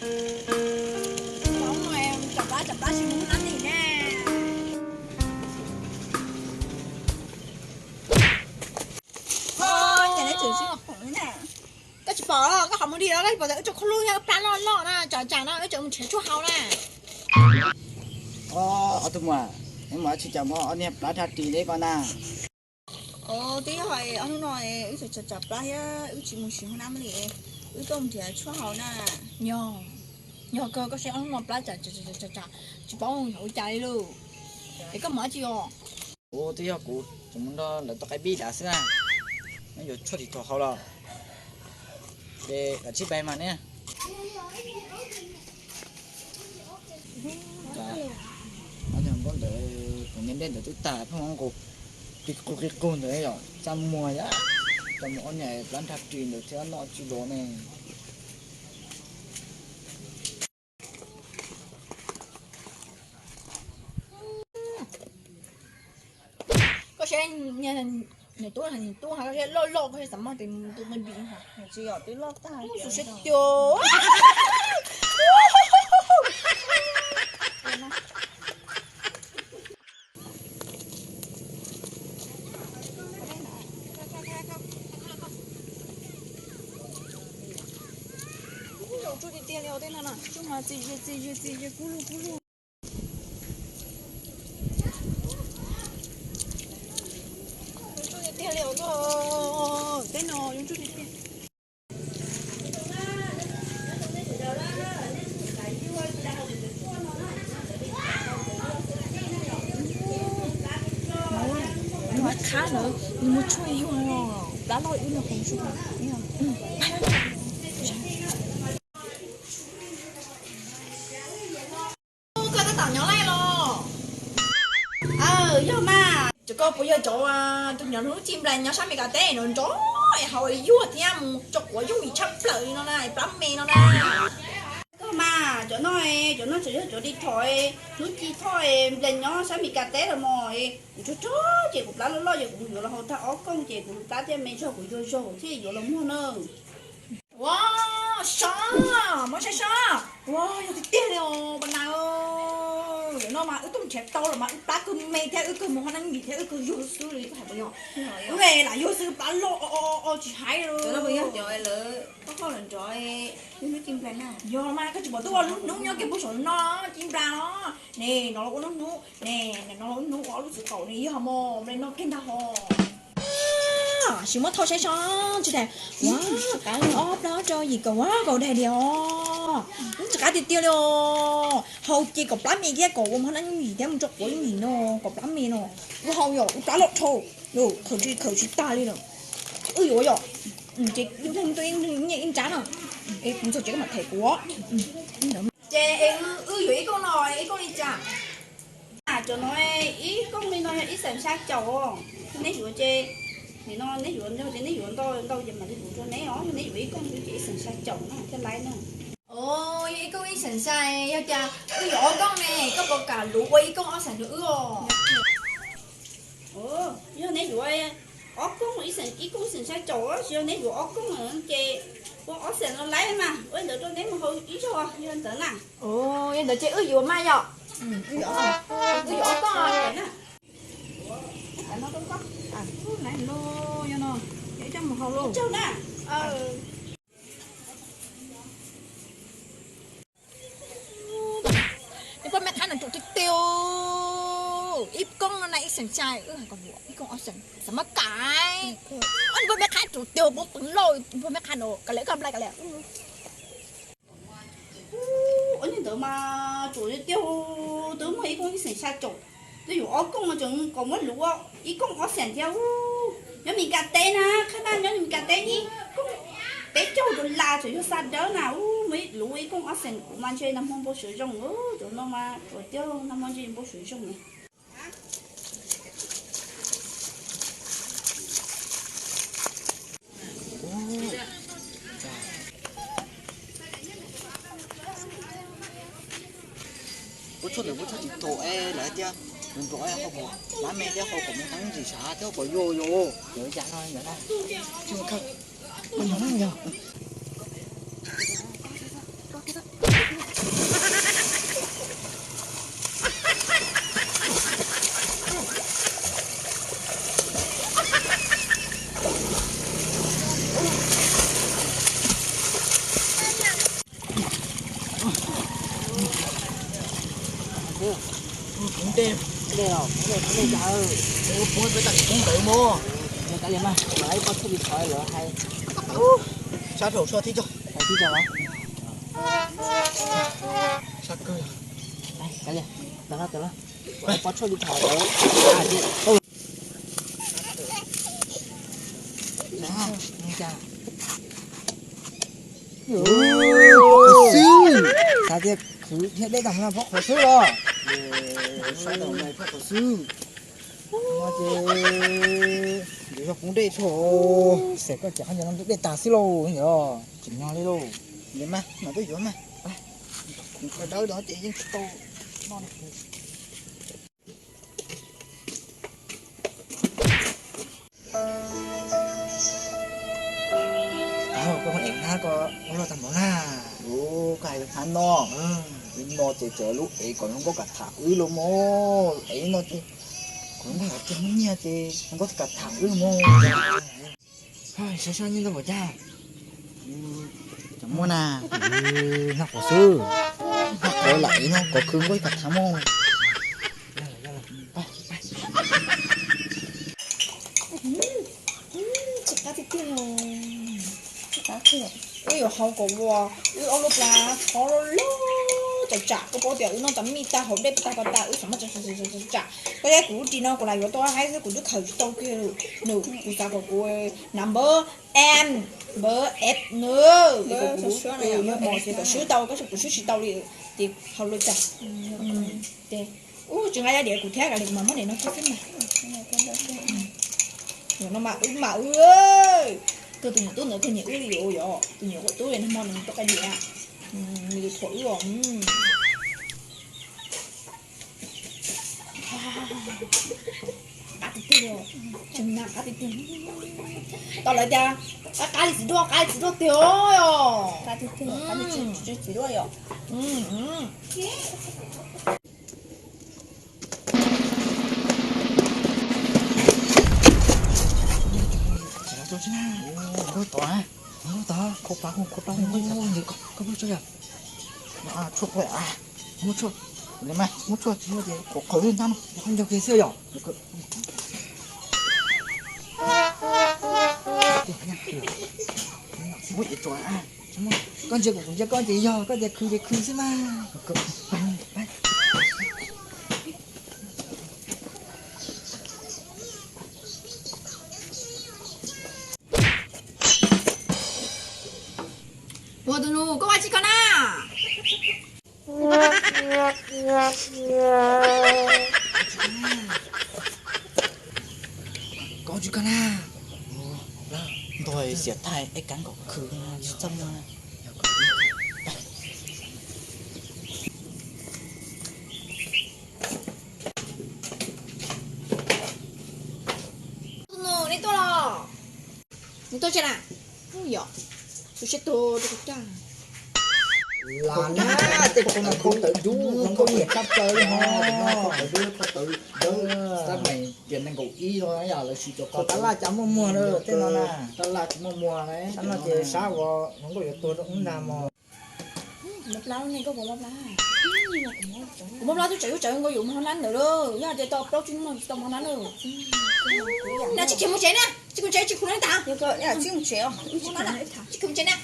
Cov plab, cov plab tsis mus hnab ntej na. Ces neb tseem sib mus khoom li na. Koj tsis pom, koj qhov muag dig los koj tsis pom tias wb tseem khuj lub yog wb plab loj loj na, tsam tsam no wb tseem mus nrhiav tshuaj haus na. Ob tug muam, neb mus dab tsi cas muaj ob niag plab dhaj ris li ko na? Twb yog ob hnub no wb tseem tsam tsam plab thiab wb tsis mus siv hoob nab li, wb tuaj mus nrhiav tshuaj haus na. Yog, yog kawg, koj saib ob hnub no plab tsam tsam tsam tsis paub ua cas li lauj. Es koj mus dab tsi os? Kuv twb yog kuv tseem mus nrog lawv tua qaib pij dav xwb na. Neb yuav tshuaj tsis tau haus los? Ces kav tsij pais mas ne. Ob tug hluas nkauj ntawd, kuv niam dej ntawd twb tag pheej ua nqus qis qus qis qus ntawd yom, txaj muag yom. Coj mus ob niag plab dhaj ris ntawd thiab noj tsis los ne. Koj saib, niag tub, niag tub, koj saib loj loj, koj saib xav mog tes tus me npis. Tsis yog twb loj tag. Mus xus siab tiag. Ntsuj tiag tiag li os, tej no na, ntsuj mas txi ze txi ze txi ze kub lug kub lug. Ntsuj tiag tiag li os, tej no ntsuj tiag tiag. Nws qab ntawd nws muaj tshuaj yuag, plab loj ib no qhov tshuaj. Koj tab tom nyob laj los? Aw, yog mas. Cov koj puas yog cov tus nyuam hnub ci nplas nyob sab Mes Kas teb no nrov es haus yuag thiab mus tso quav yooj yim tshaj plaws li no na, plab me no na. Koj mas, cov no, cov no tseem yog cov di thom hnub ci thoj nplas nyob sab Mes Kas teb los mas, nrog rog ces kuv plab loj loj ces kuv mus yuav los haus tag ob kooj ces kuv plab thiaj me zog kuv yuag zog thiaj yuav los muag na. Ua, Sab, muab saib Sab. Ua, yog tiag tiag li os pas nas. Ntawm no mas wb tuaj nrhiav tau los mas wb plab kawg me thiab wb kawg mus hoob nab yim thiab wb kawg yuag xwb li koj hais puas yog? Wb lam yuag xwb plab loj o o o tsis haib li. Cov no puas yog cov lawv koj qoj lawm nrov hnub ci nplas na? Yog mas koj tsis pom twb ua lub hnub nyob kiag puag saum no ci nplas no. Ne no los ua lub hnub ne, no los ua lub hnub ua ob lub txiv qaum ne yog mos nplas no kiag ntag hos. Sim muab thauj saib Sab tsis tas. Ua, ob plaub rau yim kaum, ua kaum daig li os. Tsis qab tiag tiag li os. Haus ces kom plab me thiab kom ua hoob nab yooj yim thiab mus tso quav yooj yim no kom plab me no. Ua haus yom, ua plab loj dhau, khaws tsis tag li lawm. Wb yuav yom, ces ib leeg tuaj ib nyiaj ib nrab no. Es kuv txog tsev koj mam them kuv. Ces wb yuav ib kooj no, ib kooj li cas? Cov no ib kooj li no yog ib xees xya caum. Neb yuav ces, nim no neb yuav nrog ces neb yuav ntau ntau ces mam li kuv rau neb os, neb yuav ib kooj ces ib xees xya caum no thiaj laib na. Yog ib kooj ib xees xya, yog cas wb yuav ob kooj ne, koj puas kam luv ua ib kooj ob xees rau wb os? Yog neb yuav ob kooj, ib kooj ib xees xya caum, tsis yog neb yuav ob kooj ces ua ob xees no laib mas ua ntawd rau neb mus haus ib zaug yog ntawd na. Yog ntawd ces wb yuav mas yom. Wb yuav ob kooj na. Yog no, coj mus haus lauj. Nws poj me qhab no ruam tiag tiag, ib kooj no na ib xees xya, wb hais kom luv ib kooj ob xees xav mab kam. Nws poj me qhab ruam tiag, poob peev lauj, nws poj me qhab no kav liam koj nplai kav liam. Ua li ntawd mas ruam tiag tiag, twb muaj ib kooj ib xees xya caum, twb yuav ob kooj mas tseem kom muab luv ua ib kooj ob xees thiab. Nyob Mes Kas teb na, qhab naj nyob Mes Kas teb ib kooj peb caug dollar tseem yog xa dawb na, muab luv ua ib kooj ob xees kuv mas ntshe nag hmo npau suav zoo, cov no mas ruam tiag, nag hmo ntshe npau suav zoo ne. Kuv tshuaj ntawm kuv tshuaj tsis tau es lawv tias nws nrov hau kom plab me thiab hau kom me qab ntsis sav thiab kom yuag yuag, yog li cas no yog no. Tsis mus khaws, koj nyob no yog. Dej os, dej, dej cas. Peb tag kis poob ntawd mog. Kav liam mas, lawv ib pob tshuaj li thov lawv hais. Sab dhau soj thib tso. Hais thib tso los? Sab kawg. Kav liam, tawm los, tawm los. Ib pob tshuaj li thov lawv. Xav tias khwv dhia dej tag mus no phob qhov xwb los? Sab tau phob qhov xwb. No ces yuav yog poob dej tso. Xav koj ces qhov ncauj no ntub dej tag xwb lauj, yog tseem nyog li lauj. Mas mam tuaj yuav mas. Kuv dawb dawb ces yeej tsis tau noj li. Koj ev hnab ko ua luaj tag npaum na. Koj hais hnab no, hnab no ces txawm lub ev kom zoo nkauj kam tham wb los mog. Ev no ces kom zoo nkauj kam cog muaj nyiaj ces zoo nkauj thiaj kam tham wb mog. Saib saib nyiaj ntau npaum cas. Cov muaj na. Hnab qhuav xwb, hnab qhuav lam ev no kom khwv nkauj kam tham mog. Tsis qab tiag tiag. Wb yuav hau kom ua wb ob lub plab txhob loj loj tsam tsam. Koj paub tias wb noj tas mij tag haus dej tag ko tas wb xav muaj tsam tsam. Koj saib kuv lub ris no kuv lam yuav tau haib xwb kuv twb khaws tsis tau kiag li. Nws kuv xav kom kuv number M, number F nws. Yog mos ces kom swb tau, koj saib kuv swb tsis tau li ces hau luaj cas. Ces ub tsis nqa yaj diav kuv thiab kav liam kuv mam muab daim no kiag xwb mas. Zaum no mas wb mam wb, kawg tus nyuam tub ntawd kawg nyiam wb li yom, tus nyuam tub li nag hmo nws tuaj qab diav, nws yuav thuam wb os. Qab tiag tiag, tseem na qab tiag tiag. Tau lawv tias qab qab li txiv duaj, qab li txiv duaj tiag os. Qab tiag tiag, qab li txiv duaj yom. Muab tso, muab tso, muab tso, muab tso, muab tso, muab tso, qhov qhov ntag no, qhov ncog kiag xwb yom. Koj ntsia kuv, kuv ntsia koj ces yog koj tias khwv ces khwv xwb mas. Ua tus nus, koj ua tsi koj na? Koj tsi koj na? Ntog xiam thaij ib kab nkaus khwv tsis txaj muag. Tus nus, nej tuaj los? Nws tuaj tsev na. Yog, tu siab tuag rau kuv caj. Los na, tej khau no khau tawv dub, khau nyiam tshaj plaws li ho. Khau tawv dub, khau tawv dawb, sab meem tias nees nkaum ib no yom, lawv siv cov khau tab laj cas muaj muag na, tej no na. Tab laj tsis muaj muag na, tab laj ces sab uas hluas nkauj yuav tuag rau ub ntag mog. Kuv mob plab, kuv mob plab twb tsawv tsawv nkaus yuav mus hauv hnab ntawd lawm, yog tias tau plaub tsib hnub no tsis tau mus hauv hnab na. Tsis khiav mus tsev na, tsis mus tsev, tsis khiav mus tsev na.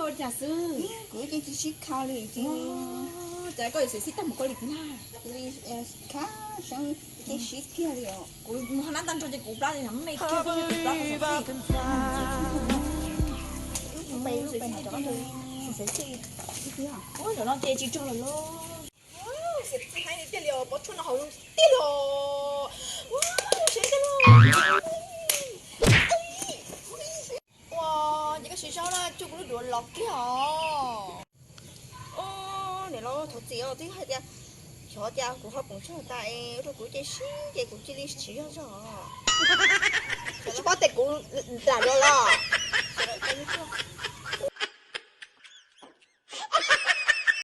Koj ua cas xwb? Kuv yeej tsis sib kha li ces. Cas koj yuav xwm txij tag mus koj li thiab na? Kuv li kha seeb yeej sib kiag li os. Kuv mus hauv hnab tag nrho ces kuv plab li me kiag kuv plab. Ub, zaum no ces tsis raug lawm lauj. Xwm txij heev tiag li os, pob tshuaj no haus zoo tiag li os. Ua, ces koj siv zaub na, cuaj kuv lub duav los kiag os. Niam laus thov txim os, twb hais tias Xyov tias kuv ho poob tsag tas es ua rau kuv ces sib ces kuv cia li tsis zog zog. Tsis paub tes kuv lam los los.